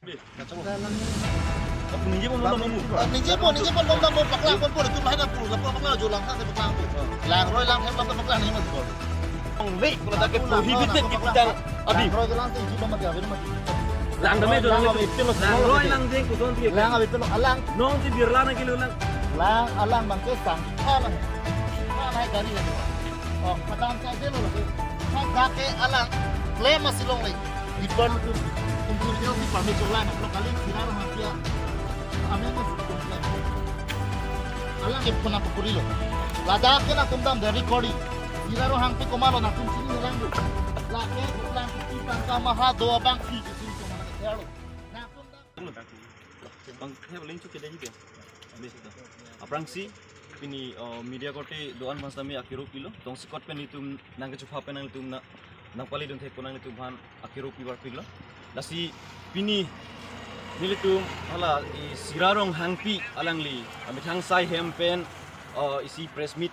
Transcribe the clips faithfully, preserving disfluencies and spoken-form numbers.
Ningje pon, ningje pon, ningje pon, ningje pon, paklang pon, pon, tu lahai na pu, lapu paklang jo lang, sa paklang pu. Langroi lang, hem lang paklang ni mas pon. Langroi, kalau tak ke prohibited kita, abi. Langroi lang, si jilo mati, abi mati. Lang dame jo lang, lang, itu lo, langroi lang jeng, kuson dia. Lang, abi itu lo, alang. Nong si birla na kilo lang. Lang, alang bangke sang, alang. Alang gari lagi. Oh, padam sa delo lagi. Sa dake alang. Klem masi longle. Di pon tu. Untuk dia si pamit cholang, kalau kali sira rohang dia. Amen mas. Alang ke puna pukuri lo. Ladak ke na tumdam dari kori. Sira rohang pi komalo na tum sini lang bu. Lake lang pi tangka maha do abang pi ke sini komalo ke lo. Na tumdam. Bang, he, paling cukup deh juga. Habis itu. Aphrangsi, pini, uh, media korte do-an mas nami akiro pilo. Tongsekot pen itum nangkechupha pen nangtum na, nangpali dun thek pen nangtum aphan akiro pibar pilo. Lasi pini nelitum hala i Sira Ronghangpi alangli amethang sai hem pen, uh, isi press meet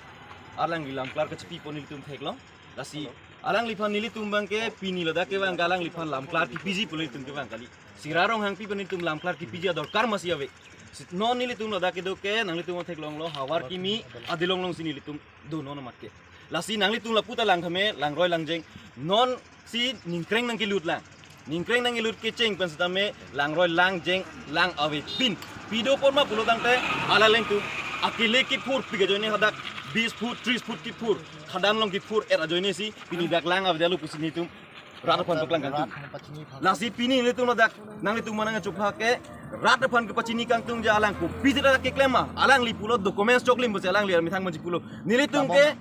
alangli lamklar kachipi pon nelitum theklong. Lasi alangliphan nelitum bangke pini ladak ke bangke alangliphan lamklar kipiji pon nelitum ke bang kali. Sira Ronghangpi pon nelitum lamklar kipiji adorkar masi ave. Sit non nelitum ladak kedo ke nanglitum theklonglo havar kimi adilong long si nelitum do non mat ke. Lasi nanglitum lapu ta lang thame langroi lang jeng. Non si ningkreng nangkelut lang. Ningkreng nangkelut kecheng pen sitame langroi lang jeng lang avepin. Pido pon ma pulo tangte alanglitum akele kiphur pi ajoine hadak bis phur, tris phur kiphur. Khadan long kiphur et ajoine si pini dak lang avedetlo pusi nelitum rat aphan paklang kangtung. Lasi pini nelitum ladak nanglitum manang chupha ke rat aphan kepachini kangtung ja alang kopi jita keklem ma. Alangli pulo documents choklim pusi alangli amethang manji pulo. Nelitum ke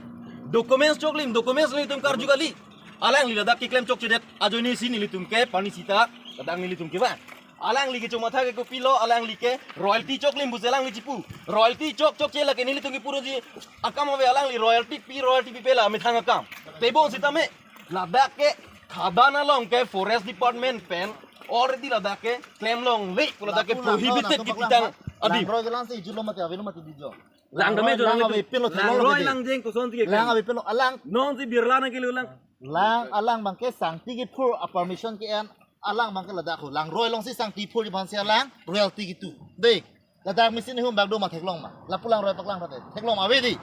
documents choklim, documents nelitum karju kali. Alangli ladak keklem chokchedet ajoine si nelitum ke pani sita kadang nelitum ke ba. Alangli kechomatha ke kopilo, alangli ke royalty choklim pusi alangli chipu. Royalty chok chokche lake nelitum ke puroji akam ave, alangli royalty pi, royalty pipe la amethang akam. Tebon sitame ladak ke khadan along ke forest department pen already ladak ke klem longle, lapu ladak ke prohibited kipitang adim. Langroi lang si julo mati, avelo mati dijo. Lang dame jo lang lang ave pilo, lang roi lang jeng koson ti ke lang ave pilo alang. Nong si birla na kilo lang. Lang alang bangke sangti kiphur a permission ke-en alang bangke ladak ho. Langroi long si sangti phurji aphan si alang royalty kitu. Dei. Ladak machine hum bak do ma theklong ma. Lapu langroi paklang thate. Theklong ma ave dei.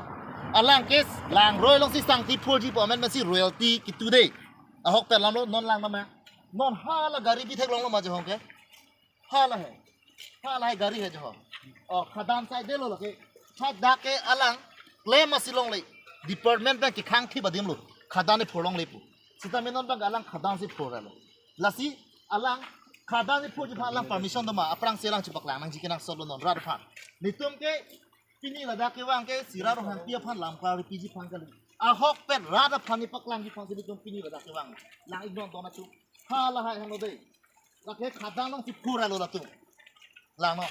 Alang ke langroi long si sangti phurji pu amen masi royalty kitu dei. Ahok pen lamlo non lang nama. Non hala gari bi theklonglo ma jehong ke. Hala hai. Hala hai gari hai jo. Oh, khadan sai delo lake. Hadak ke alang klem masi longle. Department pen kekhang thip adim lo. Khadan ni phurlongle pu. Sitame non bang alang khadan si phurlo. Lasi alang khadan si phurji aphan alang permission do ma. Aphrangsi alang chepaklang nangji kenangsot lo non rat aphan. Nelitum ke pini ladak ke bangke Sira Ronghangpi aphan lamklar piji aphan kali. Ahok pen rat aphan ni paklangji aphan si nelitum pini ladak ke bang. Lang ignon dona chu. Hala hai hano dei. Lake khadan long si phurlo latum. Lang no.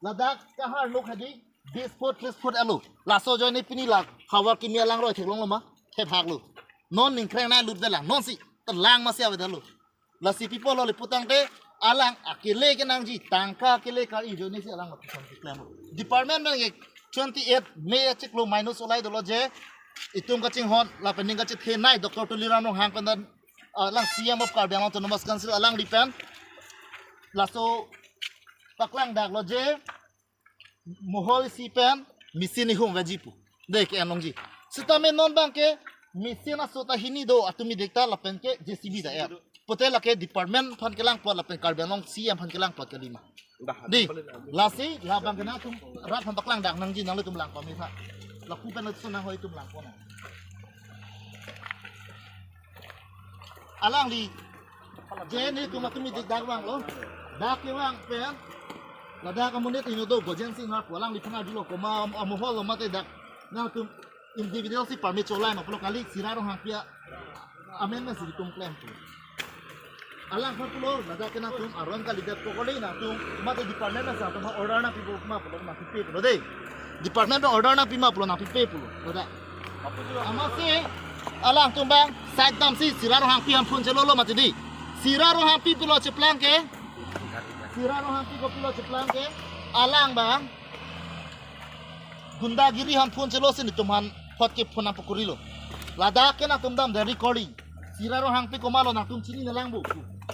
Ladak kahar nok hadi bis phur tris phur alo. Laso ajoine pini lak havar kimi alangroi theklonglo ma. Thethak lo. Non ningkreng na lut velang. Non si telang masi avedetlo. Lasi people lo le putangte alang akele kenangji tangka akele kar-i ajoine si alang lapuson keklem. Department pen ke twenty eight May achiklo minus olai dolo je itum kachinghon lapen ning kachethe nai Doctor Tuliram Ronghang pen dan alang C M of Karbi Anglong Autonomous Council alangli pen laso paklang dak lo je mohol isi pen machine ihum veji pu. Dei ke-en longji. Sitame non bangke machine aso ta hini do atum idik ta lapen ke J C B da ya. Pote lake department aphan kelang apot lapen Karbi Anglong C M aphan kelang apot kalima. Dei, lasi, labang kena atum, rat aphan paklang dak nangji nanglitum lang pamisa. Lapu pen laso nang hoi atum lang pona. Alangli, je nelitum atum idik dak vanglo. Dak kevang pen. Ladak amonit inut do Gojen Singha pu alangliphan arjulo komat amohol lo mate dak. Nangtum individual si permit cholai ma pulo kali Sira Ronghangpi amen na si itum klem pu. Alangphan pulo ladak ke nangtum aron kalidet pokoli nangtum mate department na sa atum order nangpi pu ma pulo nangpipe pulo dei. Department na order nangpi ma pulo nangpipe pulo. Ladak. Amatsi alangtum bang side damsi Sira Ronghangpi aphan phone chelolo mati dei. Sira Ronghangpi pulo cheplang ke. Sira Ronghangpi kopilo cheplang ke. Alang bang gundagiri aphan phone chelo si nelitum aphan phot ke phone nangpakurilo. Ladak ke nangtum dam de recording. Sira Ronghangpi komatlo nangtum chinine lang bo.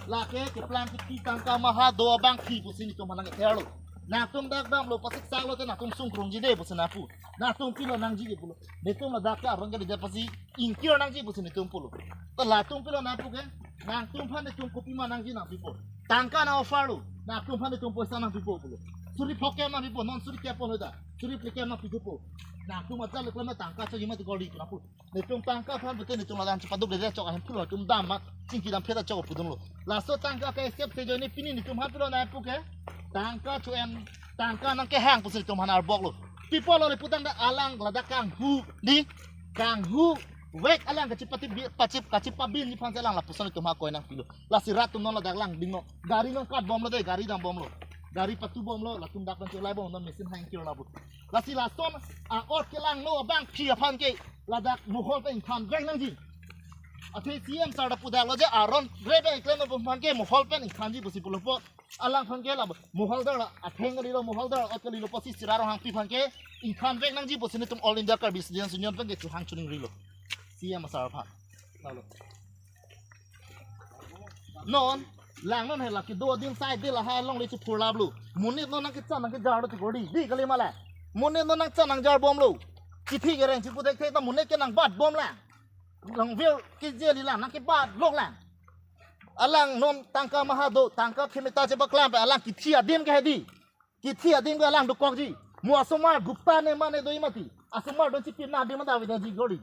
Lake keplang kiti tangka maha do abangpi pusi netum aphan nangtherlo. Nangtum dak damlo, pasik saklo te nangtum sungkrungji de pusi nangpu. Nangtum pilo nangji ke pulo. Netum ladak ke aron ke dia pasi ingkir nangji pusi netum pulo. To latum pilo nangpu ke. Nangtum aphan netum kopima nangji nangpipo. Tangka nang offer lo. Nangtum aphan netum poisa nangpipo pulo. Suri phokep nangpipo, non suri kep pon hoda. Suri phlikep nangpipo. Nangtum ajat le klem tangka chojima ti kori nangpu. Netum tangka aphan pute netum ladak chepaduk dede chok ahemphu netum dam ma chingki dam pheta chok pudunlo. Laso tangka ke sep se ajoine pini netum aphan pilo nangpu ke. Tangka chu-en, tangka nangkehang pusi netum aphan arboklo. Pipo lo le putangte alang ladak kanghu, di kanghu vek alang kachipati bi-, pachip, kachipabinji aphan si alang lapuson netum akoi nangpilo. Lasi rat atum non ladak langdinglo. Gari non katbomlo de, gari dambomlo. Gari patubomlo, latum dak pen chulaibom non machine hang kilo labu. Lasi lason a-ot kelangno abangpi aphan ke ladak mohol pen ingthan vek nangji. Athe C M sir ta pudaklo je aron re pen klem aphan ke mohol pen ingthanji pusi pulo po. Alangphan ke la mohol dar la atheng kalilo, mohol dar ot kalilo pusi Sira Ronghangpi aphan ke ingthan vek nangji pusi netum All India Karbi Students Union aphan ke chuhang chuning rilo. C M sir aphan. Lalo. Non, langnon he lake do adim sai de lahai alongle chephurlaplo. Monit non nangkechan nangkejar lo ti kori. Di kali ma le. Monit non nangchan nangjarbomlo. Chithi kereng chipu thekthe ta monit ke nangbatbomlang. Nangvir kejeli lang, nangkebatlonglang. Alang non tangka maha do, tangka khemeta chepaklang pen alang kithi adim ke hedi. Kithi adim ke alang dokokji. Mo asomar Gupta ne mane doji mati. Asomar don chipin na adim mata avedaji kori.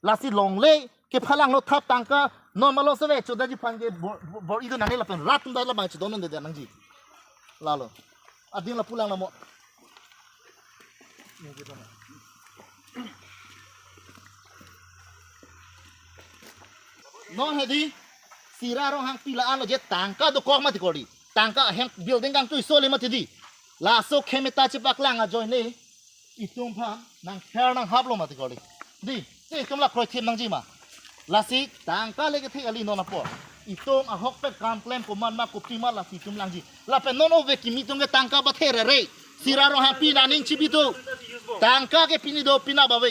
Lasi longle kephalangno thap tangka non malose ve chodaji aphan ke bor, bor, bor-i do nangji lapen rat atum ta labang chodon dede nangji. Lalo. Adim la pulang namo. Non hedi, Sira Ronghangpi la-anlo je tangka dokok mati kori. Tangka ahem building kangtui soli mati di. Laso khemeta chepaklang ajoine itum aphan nangther nanghaplo mati kori. Di, si itum la kroithim nangji ma. Lasi tangka le kethe kali non apor. Itum ahokpet kam klem komat ma kopima lasi itum langji. Lapen non ove kimi atum ke tangka bathe rere. Sira Ronghangpi nangning chibi do. Tangka ke pini do pini ave.